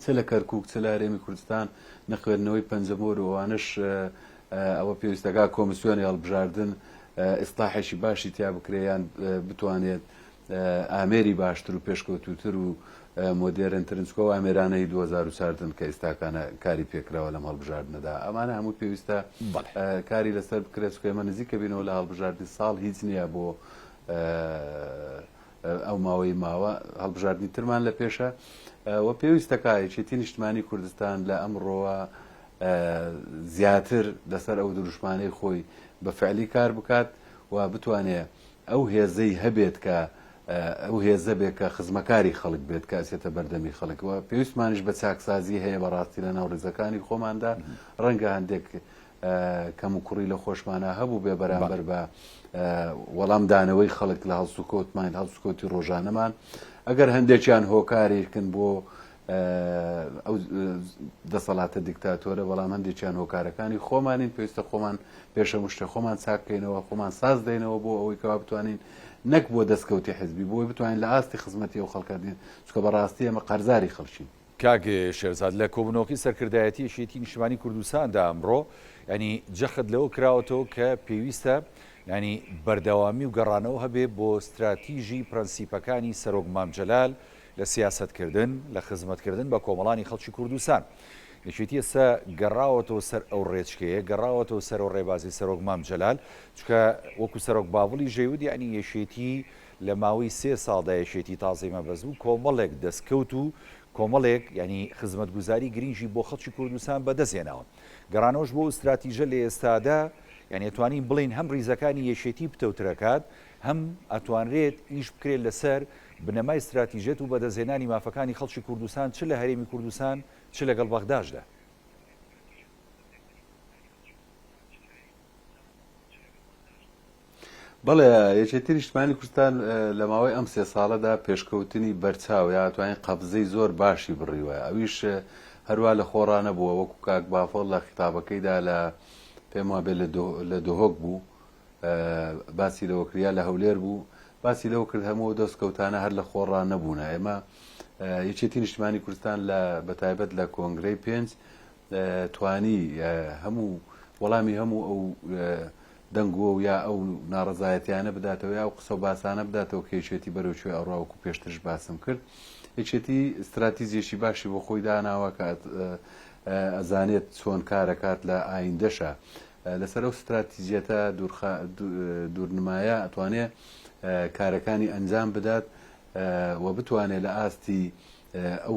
چ لە کەرکوک چ لە هەرێمی کوردستان نەخوێندنەوەی پەنجەمۆر و ئەوانەش ئەوە پێویستەکە کۆمیسیۆنی هەڵبژاردن ئیسلاحێکی باشی تیا بکرێ یان بتوانێت ئامێری باشتر و پێشکەوتوتر و مۆدێرنترن، چونکە ئەو ئامێرانەی 2004 کە ئێستاکانە کاری پێکراوە لەم هەڵبژاردنەدا ئەمانە هەموو پێویستە کاری لەسەر بکرێت، چونکە ئێمە نزیکە بینەوە لە هەڵبژاردنی ساڵ هیچ نییە بۆ ئەو ماوەی ماوە هەڵبژاردنی ترمان لە پێشە و پێویستەکە یەکێتی نیشتمانی کوردستان لە ئەمڕۆوە زیاتر لەسەر ئەو دروشمانەی خۆی بە فعلی کار بکات و بتوانێ ئەو هێزەی هەبێت کە ئەو هێزە بێت کە خزمەکاری خەڵک بێت کە ئەچێتە بەردەمی خەڵک و پێویستمانیش بە چاکسازی هەیە بەڕاستی لە ناو ڕیزەکانی خۆماندا. ڕەنگە هەندێک کەموکوڕی لە خۆشمانا هەبوو بێ بەرامبەر بە وەڵام دانەوەی خەڵک لە هەڵسوکەوتمان، هەڵسوکەوتی ڕۆژانەمان، ئەگەر هەندێکیان هۆکارێکن بۆ ئەو دەسەڵاتە دیکتاتۆرە، بەڵام هەندێکیان هۆکارەکانی خۆمانین. پێویستە خۆمان پێش هەموو شتێک خۆمان چاککەینەوە، خۆمان ساز دەینەوە بۆ ئەوەی کەوا بتوانین نەک بۆ دەستکەوتی حزبی، بۆی بتوانین لە ئاستی خزمەتی ئەو خەڵکە بین، چونکە بەڕاستی ئێمە قەرزاری خەڵکین. کاک شێرزاد، لە کۆبوونەوەکەی سەرکردایەتی یەکێتی نیشتمانی کوردستاندا ئەمڕۆ، یانی جەخت لەوە کراوەتەوە کە پێویستە یانی بەردەوامی و گەڕانەوە هەبێ بۆ ستراتیژی پرەنسیپەکانی سەرۆک مام جەلال لە سیاسەتکردن، لە خزمەتکردن بە کۆمەڵانی خەڵکی کوردستان. یەکێتی ئێستا گەڕاوەتەوە سەر ئەو ڕێچکەیە، گەڕاوەتەوە سەر ئەو ڕێبازی سەرۆک مام جەلال، چونکە وەکو سەرۆک باڤڵیش دەیوت یانی یەکێتی لە ماوەی سێ ساڵدا یەکێتی تازەی مەبەست بوو کۆمەڵێک دەستکەوت و کۆمەڵێک یانی خزمەتگوزاری گرینگی بۆ خەڵکی کوردستان بەدەست هێناوە. گەڕانەوەش بۆ ئەو ستراتیژە لە ئێستادا یانی ئەتوانین بڵێین هەم ڕیزەکانی یەکێتی پتەوترەکات هەم ئەتوانرێت ئیش بکرێت لەسەر بنەمای ستراتیژیەت و بەدەستهێنانی مافەکانی خەڵکی کوردستان چ لە هەرێمی کوردستان چ لەگەڵ بەغداشدا. بەڵێ، یەکێتی نیشتمانی کوردستان لە ماوەی ئەم سێ ساڵەدا پێشکەوتنی بەرچاو یا توانین قەفزەی زۆر باشی بڕیوە، ئەویش هەروا لە خۆڕا نەبووە، وەکو کاک بافڵ لە خیتابەکەیدا لە پێم وابێ لە دهۆک بوو باسی لەوە کرد یا لە هەولێر بوو باسی لەوە کرد هەموو ئەو دەستکەوتانە هەر لە خۆڕا نەبوونە. ئێمە یەکێتی نیشتمانی کوردستان لە بەتایبەت لە کۆنگرەی پێنج توانی هەموو وەڵامی هەموو ئەو دەنگۆ و یا ئەو ناڕەزایەتیانە بداتەوە یا ئەو قسە و باسانە بداتەوە کە یەکێتی بەرەو کوێ ئەڕوا. وەکو پێشترش باسم کرد یەکێتی ستراتیجێکی باشی بۆ خۆی داناوە کە ئەزانێت چۆن کارەکات لە ئایندەشا لەسەر ئەو ستراتیجیەتە دوورنمایە ئەتوانێ کارەکانی ئەنجام بدات و بتوانێت لە ئاستی ئەو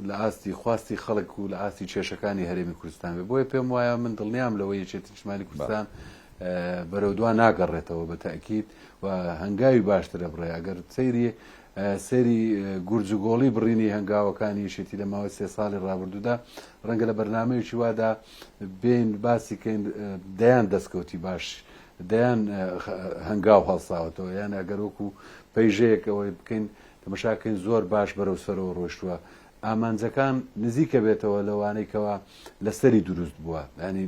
لە ئاستی خواستی خەڵک و لە ئاستی کێشەکانی هەرێمی کوردستان بێ بۆیە پێم وایە من دڵنیام لەوەی یەکێتی نیشتمانی کوردستان بەرەو دوا ناگەڕێتەوە بە تەئکید و هەنگاوی باشترە بڕێ ئەگەر سەیری سەیری گورج و گۆڵی بڕینی هەنگاوەکانی یەکێتی لە ماوەی سێ ساڵی ڕابردوودا ڕەنگە لە بەرنامەیەکی وادا بێین باسی کەین دەیان دەستکەوتی باش دەیان هەنگاو هەڵساوەتەوە یان ئەگەر وەکو پەیژەیەک ئەوەی بکەین تەمەشاکەین زۆر باش بەرەو سەرەوە ڕۆشتووە ئامانجەکان نزیکە بێتەوە لەوانەی کەوا لەسەری دروست بووە ینی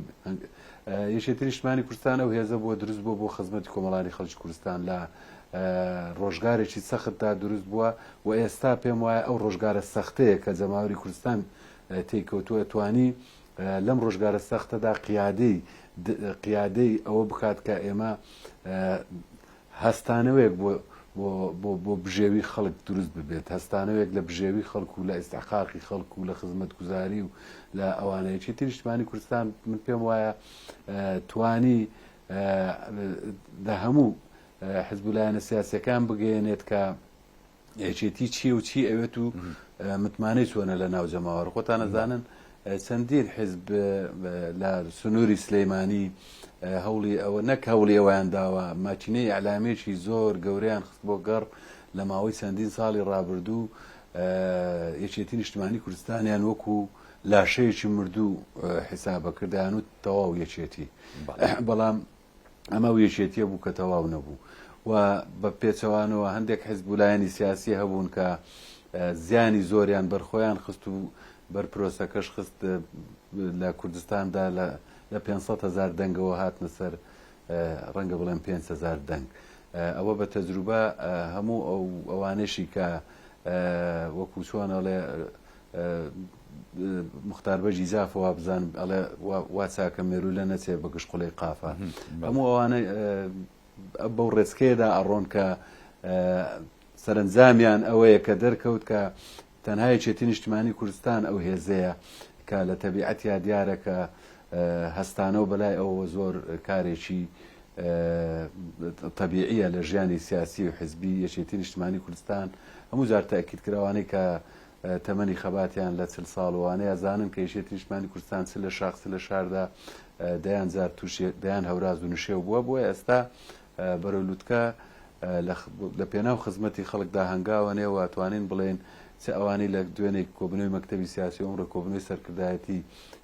یەکێتی نیشتمانی کوردستان ئەو هێزە بووە دروست بووە بۆ خزمەتی کۆمەڵانی خەڵکی کوردستان لە ڕۆژگارێکی سەختدا دروست بووە و ئێستا پێم وایە ئەو ڕۆژگارە سەختەیە کە جەماوەری کوردستان تێیکەوتووە توانی لەم ڕۆژگارە سەختەدا قیادەی قیادەی ئەوە بکات کە ئێمە هەستانەوەیەک بۆ بۆ بۆ بۆ بژێوی خەڵک دروست ببێت، هەستانەوەیەک لە بژێوی خەڵک و لە ئیستحقاقی خەڵک و لە خزمەتگوزاری و لە ئەوانە. یەکێتی نیشتمانی کوردستان من پێم وایە توانی لە هەموو حزب و لایەنە سیاسیەکان بگەیەنێت کە یەکێتی چییە و چی ئەوێت و متمانەی چۆنە لە ناو جەماوەر. خۆتان ئەزانن چەندین حزب لە سنووری سلەیمانی هەوڵی ئەوە نەک هەوڵی ئەویان داوە ماکینەی ئەلامیەکی زۆر گەورەیان خست بۆ گەڕ لە ماوەی چەندین ساڵی ڕابردوو یەکێتی نیشتمانی کوردستانیان وەکو لاشەیەکی مردوو حیسابە کردیان و تەواو یەکێتی بەڵام ئەمە ئەو یەکێتیە بوو کە تەواو نەبوو و بە پێچەوانەوە هەندێک حزب و لایەنی سیاسی هەبوون کە زیانی زۆریان بەرخۆیان خست و بەر پرۆسەکەش خست لە کوردستاندا لە 500 هزار دەنگەوە هاتنە سەر ڕەنگە بڵێم 5هزار دەنگ ئەوە بە تەجروبە هەموو ئەو ئەوانەشی کە وەکو چۆن ئەڵێ موختار بەگی جافە وابزانم ئەڵێ وا چاکە مێروولە نەچێ بە گشت قولەی قافە هەموو ئەوانە بەو ڕێچکەیەدا ئەڕۆن کە سەرنجامیان ئەوەیە کە دەرکەوت کە تەنها یەکێتی نیشتمانی کوردستان ئەو هێزەیە کە لە تەبیعەتیا دیارە کە هەستانەوە بەلای ئەوەوە زۆر کارێکی تەبیعیە لە ژیانی سیاسی و حزبی یەکێتی نیشتمانی کوردستان هەموو جار تاکید کراوانەی کە تەمەنی خەباتیان لە 40 ساڵ وانەیە زانن کە یەکێتی نیشتمانی کوردستان چ لە شاخ چ لە شاردا دەیان جار تووشی دەیان هەوراز و نشێو بووە بۆیە ئێستا بەرەو لوتکە لە پێناو خزمەتی خەڵکدا هەنگاوە نێ و توانین بڵێن چ ئەوانەی لە دوێنێ کۆبنەوەی مەکتەبی سیاسی و ئەمڕۆ کۆبنەوەی سەرکردایەتی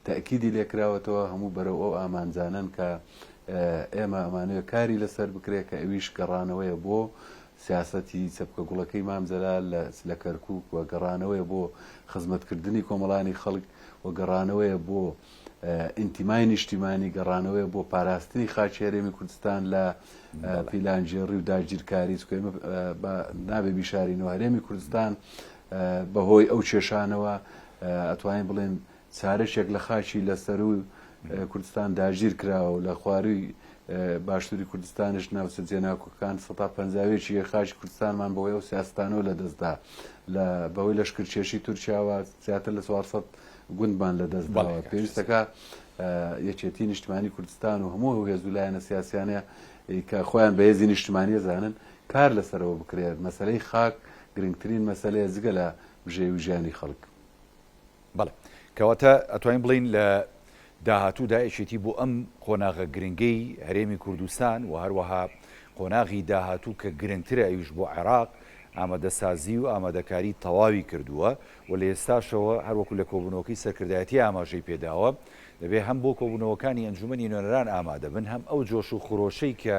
تەئکیدی لێکراوەتەوە هەموو بەرەو ئەو ئامانجانەن کە ئێمە ئەمانەوێ کاری لەسەر بکرێت کە ئەویش گەڕانەوەیە بۆ سیاسەتی چەپکە گوڵەکەی مام جەلال لە کەرکوک و گەڕانەوەیە بۆ خزمەتکردنی کۆمەڵانی خەڵک و گەڕانەوەیە بۆ ئینتیمای نیشتیمانی، گەڕانەوەیە بۆ پاراستنی خاکی هەرێمی کوردستان لە پیلانگێڕی و داگیرکاری، چونکە ئێمە نابێ بیشارینەوە هەرێمی کوردستان بەهۆی ئەو کێشانەوە ئەتوانین بڵێن چارەکێک لە خاکی لە سەروو کوردستان داگیر کراوە و لە خوارووی باشووری کوردستانش ناوچە جێناکۆکان سەتا پەنجاوێکی خاکی کوردستانمان بەهۆی ئەو سیاسەتانەوە لەدەستدا لە بەهۆی لەشکرکێشی تورکیاوە زیاتر لە 400 گوندمان لەدەست داوە پێویستەکە یەکێتی نیشتمانی کوردستان و هەموو ئەو هێز و لایەنە سیاسیانە کە خۆیان بە هێزی نیشتمانیە زانن کار لەسەرەوە بکرێت مەسلەی خاک گرنگترین مەسلەیە جگە لە بژێوی ژیانی خەڵک. بەڵێ کەواتە ئەتوانین بڵێین لە داهاتوودا یەکێتی بۆ ئەم قۆناغە گرنگەی هەرێمی کوردستان و هەروەها قۆناغی داهاتوو کە گرنگترە ئەویش بۆ عێراق ئامادەسازی و ئامادەکاری تەواوی کردووە و لە ئێستاشەوە هەروەکو لە کۆبوونەوەکەی سەرکردایەتی ئاماژەی پێداوە دەبێ هەم بۆ کۆبوونەوەکانی ئەنجومەنی نوێنەران ئامادەبن هەم ئەو جۆش و خرۆشەی کە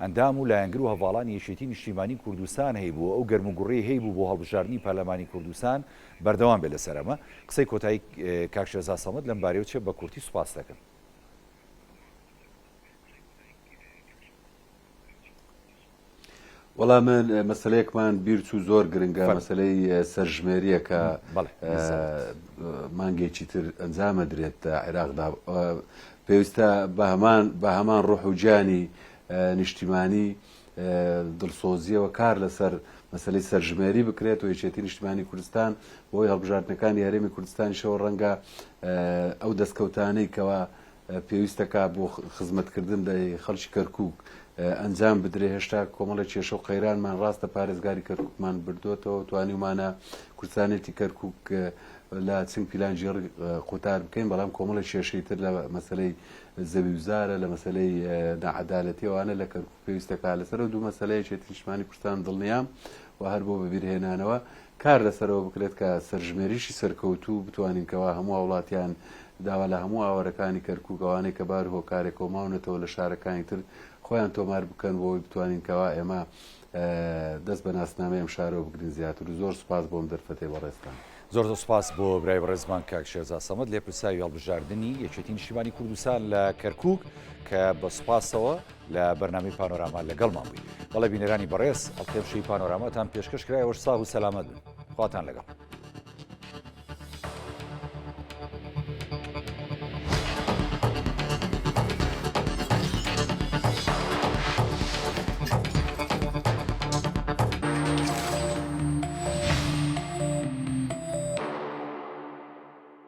ئەندام و لایەنگر و هەڤاڵانی یەکێتی نیشتیمانی کوردستان هەیبوو ئەو گەرموگوڕیەی هەیبوو بۆ هەڵبژاردنی پەرلەمانی کوردستان بەردەوام بێت لەسەر ئەمە. قسەی کۆتایی کاک شێرزاد سەمەد لەم بارەیەوە چیە بە کورتی سوپاست دەکەم. وەڵا من مەسەلەیەکمان بیر چوو زۆر گرنگە مەسەلەی سەرژمێریە کە مانگێکی تر ئەنجامە درێت عێراقدا پێویستە بە هەمان بە هەمان ڕۆح و گیانی نیشتیمانی. دڵسۆزییەوە کار لەسەر مەسەلەی سەرژمێری بکرێت و یەکێتی نیشتمانی کوردستان بۆی هەڵبژاردنەکانی هەرێمی کوردستانیشەوە ڕەنگە ئەو دەستکەوتانەی کەوا پێویستەکا بۆ خزمەتکردن لە خەڵکی کەرکوک ئەنجام بدرێ هێشتا کۆمەڵی کێشە و قەیرانمان ڕاستە پارێزگاری کەرکوکمان بردوێتەوە توانیومانە کوردستانێتی کەرکوک لە چنگ پیلانگێڕی قوتار بکەین بەڵام کۆمەڵی کێشەی تر لە مەسلەی زەوی و زارە لە مەسلەی ناعەدالەتی ئەوانە لە کەرکوک پێویستەکە لەسەر ئەو دوو مەسەلە یەکێتی نیشتمانی کوردستان دڵنیام و هەر بۆ بەبیرهێنانەوە کار لەسەرەوە بکرێت کە سەرژمێریشی سەرکەوتوو بتوانین کەوا هەموو هاوڵاتیان داوا لە هەموو ئاوارەکانی کەرکوک ئەوانەی کە بار و هۆکارێکەوە ماونەتەوە لە شارەکانی تر خۆیان تۆمار بکەن بۆ ئەوەی بتوانین کەوا ئێمە دەست بە ناسنامەی ئەم شارەوە بگرین زیاتر و زۆر سوپاس بۆ ئەم دەرفەتەی بەڕێزتان. زۆر زۆر سوپاس بۆ برای بەڕێزمان کاک شێرزاد سەمەد لێپرسراوی هەڵبژاردنی یەکێتی نیشتیمانی کوردستان لە کەرکوک کە بە سوپاسەوە لە بەرنامەی پانۆراما لەگەڵمان بووی. بەڵێ بینەرانی بەڕێز ئەڵقەی ئەمشەوی پانۆراماتان پێشکەش کرایەوەش ساغ و سەلامەت بن. خواتان لەگەڵ.